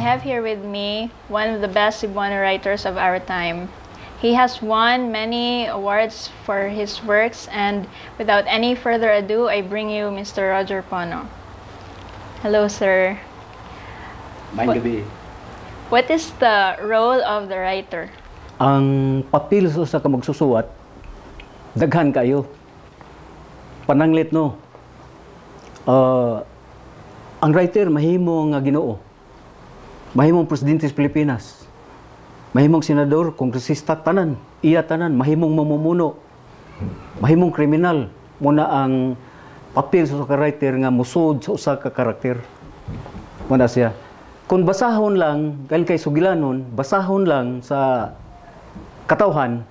have here with me one of the best Cebuano writers of our time. He has won many awards for his works, and without any further ado, I bring you Mr. Roger Ponno. Hello, sir. Maayong gabii. What is the role of the writer? Ang papel sa usa ka magsusuwat, daghan kayo. Pananglit, no. Ang writer mahimo nga Ginoo. Mahimong presidente sa Pilipinas. Mahimong senador, kongresista, tanan, iya tanan, mahimong mamumuno. Mahimong kriminal. Mao na ang papel sa usa ka writer nga musod sa usa ka karakter. Mao na siya. Kung basahon lang, galing kay sugilanon, basahon lang sa katawhan,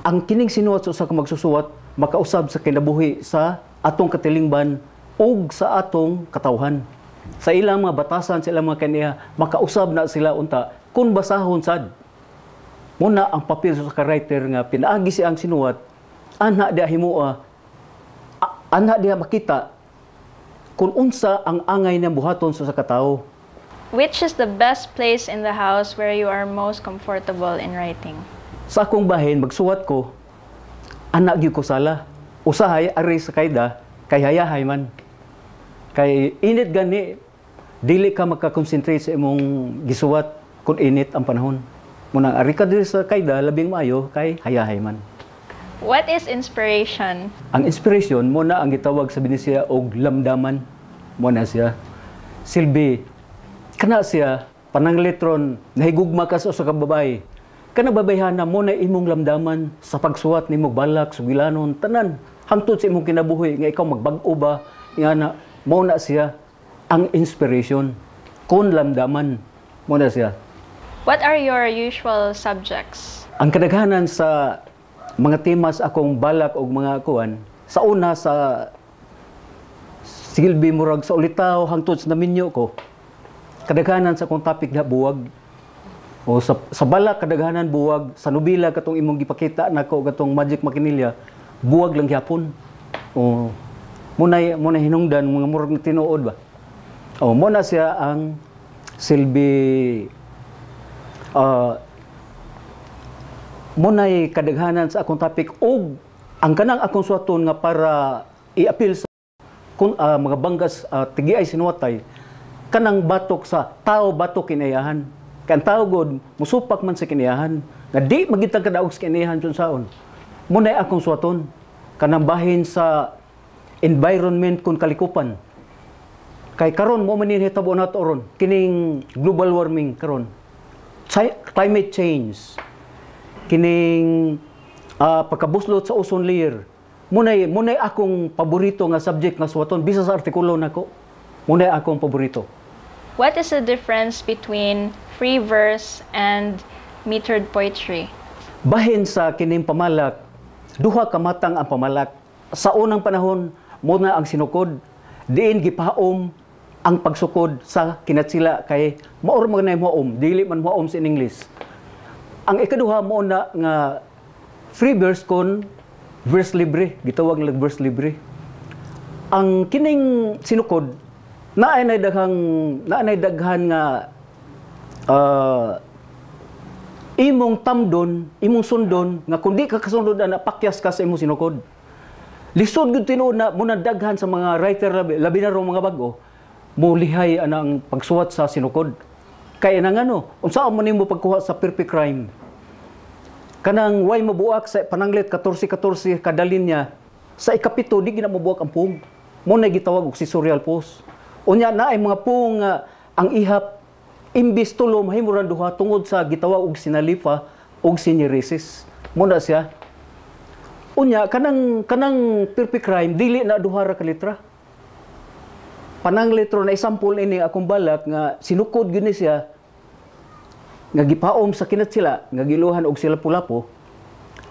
ang kining sinuwat sa usa ka magsusuwat makausab sa kinabuhi sa atong katilingban ug sa atong katawhan. Sa ilang mga batasan, sa ilang mga kaniya, makausab na sila unta kung basahon sad. Mao na ang papel sa usa ka writer nga pinaagi siya ang sinuwat, ana diha himua, ana diha makita kung unsa ang angay niyang buhaton sa usa ka tawo. Which is the best place in the house where you are most comfortable in writing? Sa akong bahin, magsuwat ko, ana gyud ko sala. Usahay, ari sa kayda, kay hayahay man. Kay init gani, dili ka makakonsentrate sa imong gisuwat kung init ang panahon. Mao nang ari ka diri sa kayda, labing maayo, kay hayahay man. What is inspiration? Ang inspiration, mao na ang gitawag sa Binisaya og lamdaman. Mao na siya. Silbi, kana siya, pananglit ron, nahigugma ka sa usa ka babae. Kana babayhana mao na imong lamdaman sa pagsuwat nimo, balak, sugilanon, tanan. Hangtod sa imong kinabuhi nga ikaw magbag-o ba, nga na, mao na siya ang inspiration. Kun lamdaman, mao na siya. What are your usual subjects? Ang kadaghanan sa mga temas akong balak og mga kuan, sa una sa silbi murag sa ulitaw hangtod sa naminyo ko, kadaghanan sa akong topic na buwag. O sa balak kadaghanan buwag, sa nobela katong imong gipakita nako katong Magic Makinilya, buwag lang gyapon. O munay hinungdan mga murag na tinuod ba. O mao na siya ang silbi, mao nay kadaghanan sa akong topic og ang kanang akong suwaton nga para i-appeal sa kung mga banggas, tigiay sinuwatay kanang batok sa tao, batok kinayahan. Kay ang tao god musupak man sa kinayahan nga di magitag kadaog sa kinayahan saon. Mao nay akong suwaton kanang bahin sa environment kun kalikupan. Kay karon mao man ni hitabo nato ron kining global warming karon, climate change, kining pagkabuslot sa ozone layer. Munay akong paborito nga subject nga suwaton bisa sa artikulo nako. Munay akong paborito. What is the difference between free verse and metered poetry? Bahin sa kining pamalak, duha ka matang ang pamalak. Sa unang panahon, mao na ang sinukod, diin gipaom ang pagsukod sa kinatsila kay mao ra man na moom, dili man moom sa English. Ang ikaduha mao na nga free verse kon verse libre, gitawag nila verse libre. Ang kining sinukod naay daghan nga imong tamdon, imong sundon nga kung di ka kasunod ana, pakyas ka sa imong sinukod. Lisod gyud tinuod na muna daghan sa mga writer, labi na rong mga bag-o, mulihay ana ang pagsuwat sa sinukod. Kay nang ano, unsa man nimo pagkuha sa perfect rhyme? Kanang way mabuak sa pananglit 14-14 kada linya, sa ikapito di gina mabuak ang pung. Mao na gitawag og caesural pause. Unya naay mga pung nga ang ihap imbis tulo mahimo ra duha tungod sa gitawag og sinalifa og syneresis. Mao na siya. Unya kanang perfect rhyme dili na duha ra ka litra. Pananglit ron na example ini akong balak nga sinukod gyud ni siya nga gipaom sa kinatsila nga giluhan og sila pulapo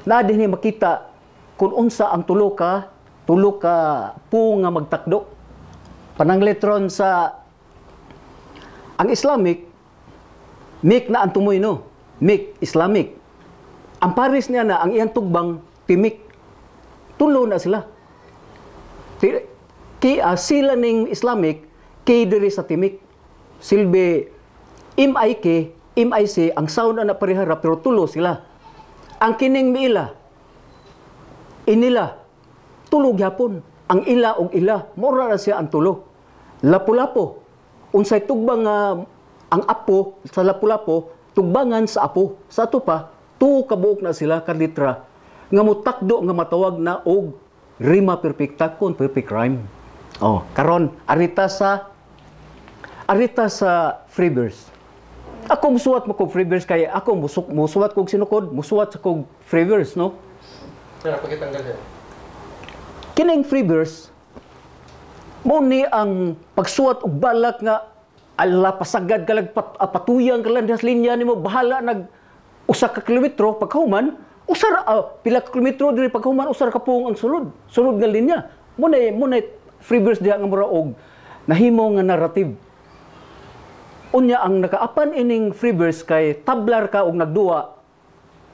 na dinhi makita kung unsa ang tulo ka po nga magtakdo. Pananglit ron sa ang Islamic, mik na ang tumoy, no, mik Islamic. Ang pares niya na ang iyang tugbang timik, tulo na sila. Ki, sila ning Islamic kay diri sa timik. Silbi MIK, MIC, ang sound ana parehara pero tulo sila. Ang kining miila, inila, tulo gyapon. Ang ila og ila, mura ra siya ang tulo. Lapu-lapo, unsay tugbang nga ang apo sa lapu-lapo, tugbangan sa apo. Sa ato pa, tuo kabuok na sila ka litra nga mutakdo nga matawag na og rima perfecta kon perfect rhyme. Oh, karon arita sa free verse. Ako musuwat mo kog free verse kay ako musuwat kog sinukod, musuwat sa kog free verse, no? Sir, pakitanggal siya. Kining free verse mo ni ang pagsuwat og balak nga ala pasagad ka lag patuyang ka lang sa linya nimo, bahala nag 1 ka kilometro, pagkahuman usa ra, pila ka kilometro diri, pagkahuman usa ra ka puong ang sulod sulod nga linya. Mo na free verse diha nga mura og nahimo nga narrative. Unya ang nakaapan ining free verse kay tablar ka og nagduwa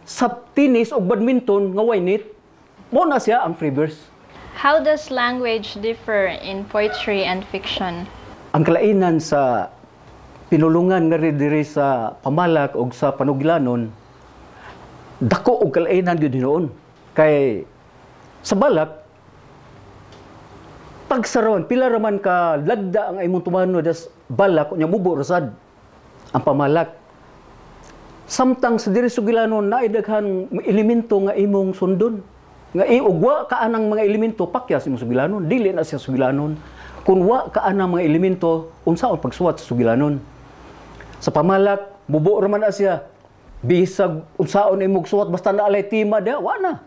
sa tennis o badminton nga way net. Mo na siya ang free verse. How does language differ in poetry and fiction? Ang kalainan sa pinulungan nga rin diri sa pamalak og sa panugilanon, dako og kalainan gyud hinuon kay sa balak pagsarawan pila raman ka lagda ang imong tumano das balak, unya mubo ra sad ang pamalak, samtang sa diri sugilanon naay daghan elemento nga imong sundon nga og wa ka anang mga elemento, pakyas imong sugilanon, dili na siya sugilanon. Kung wa ka anang mga elemento, unsaon pagsuwat sa sugilanon? Sa pamalak mubo ra man na siya, bisag unsaon imong suwat, basta naalay tema diha, wa na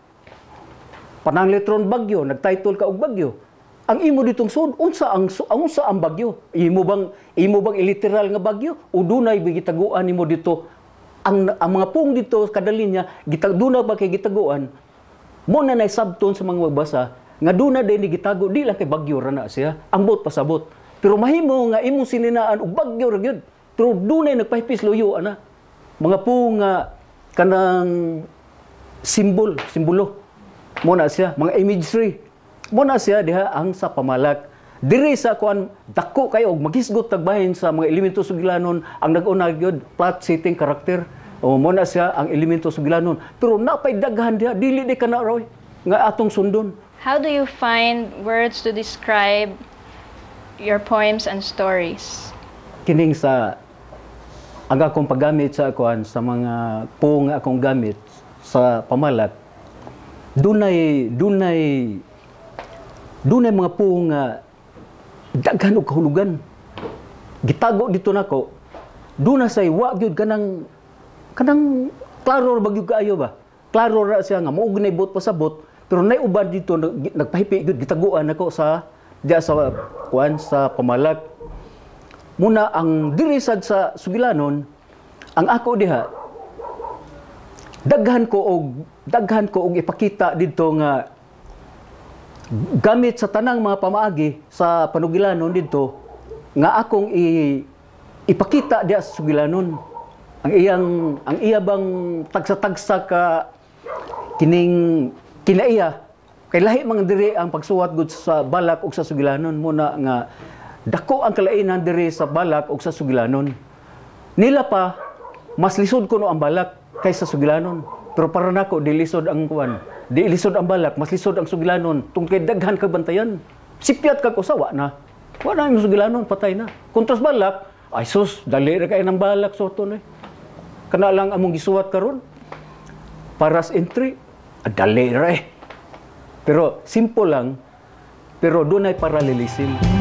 panang letron bagyo, nagtitle ka og bagyo. Ang imo ditong sud, unsa ang bagyo? Imo bang iliteral nga bagyo o dunay gitaguan nimo dito? Ang mga pung dito kada linya dunay ba kay gitaguan? Mo na nay sabton sa mga magbasa nga duna day ni gitago, di lang kay bagyo ra na siya ambot pasabot. Pero mahimo nga imong sininaan og bagyo ra gyud, pero dunay nagpahipis luyo ana mga pung nga kanang simbol simbolo mo na siya, mga imagery mo na siya diha ang sa pamalak. Diri sa kuan dako kayo og maghisgot tagbahin sa mga elemento sugilanon. Ang nag-una gyud, plot, setting, karakter. O mo na siya ang elemento sugilanon, pero napay daghan diha, dili di kana ra oy nga atong sundon. How do you find words to describe your poems and stories? Kining sa ang akong paggamit sa kuan, sa mga po nga akong gamit sa pamalak, dunay mga po nga daghan og kahulugan gitago dito nako. Duna say wa gyud kanang klaro ra ba gyud kaayo ba, klaro ra siya nga mao ginay buot pasabot, pero nay uban dito nagpahipi gyud, gitaguan nako sa diya sa kuan sa pamalak. Muna ang diri sad sa sugilanon, ang ako diha daghan ko og ipakita didto nga gamit sa tanang mga pamaagi sa panugilanon didto nga akong ipakita diha sa sugilanon ang iya bang tagsa-tagsa ka kining kinaiya kay lahi mga diri ang pagsuwat gud sa balak ug sa sugilanon. Muna nga dako ang kalainan diri sa balak ug sa sugilanon. Nila pa mas lisod kuno ang balak kaysa sugilanon, pero para nako di lisod ang kuan, di lisod ang balak, mas lisod ang sugilanon tungkol kay daghan kag bantayan. Sipyat kag usa, wa na, wa na ang sugilanon, patay na. Kontra sa balak, ay sus, dali ra kay ng balak soto na kana lang among gisuwat karon para sa entry, dali ra eh. Pero simple lang, pero dunay parallelism.